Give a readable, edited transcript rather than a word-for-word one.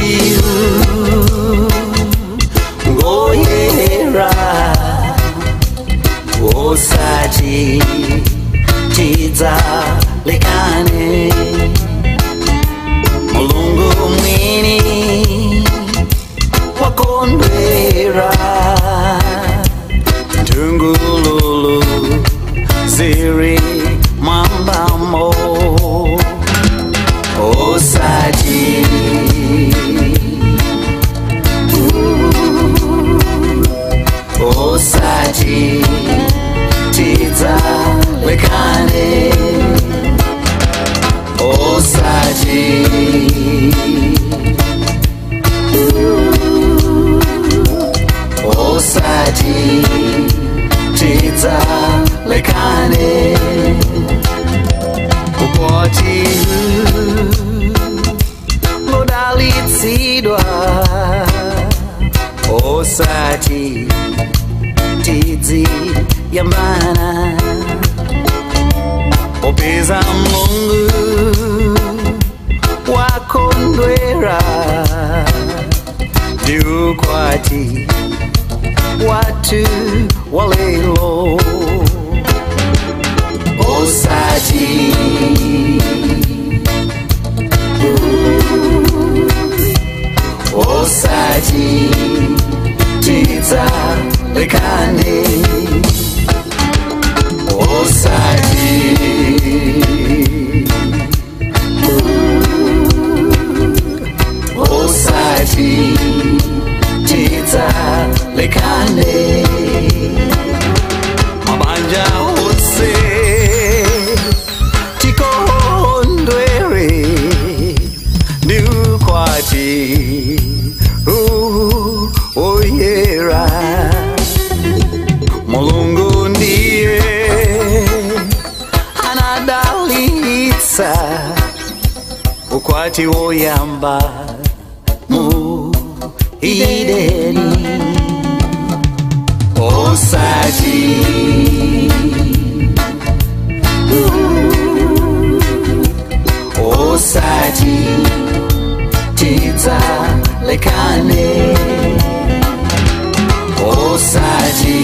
Ukwati ngoyera osati tidzalekane Mulungu mwini wakondwera Tungululu ziri mambamo osati osati tidzalekane osati osati tidzalekane ukwati lodalitsidwa osati tidziyambana popeza Mulungu wakondwera ndi ukwati watu walelo osati osati tidzalekane osati osati tidzalekane mabanja onse tikondwere ndi ukwati oyera Mulungu ndiye anadalitsa ukwati woyamba mu Edeni osati osati tidzalekane osati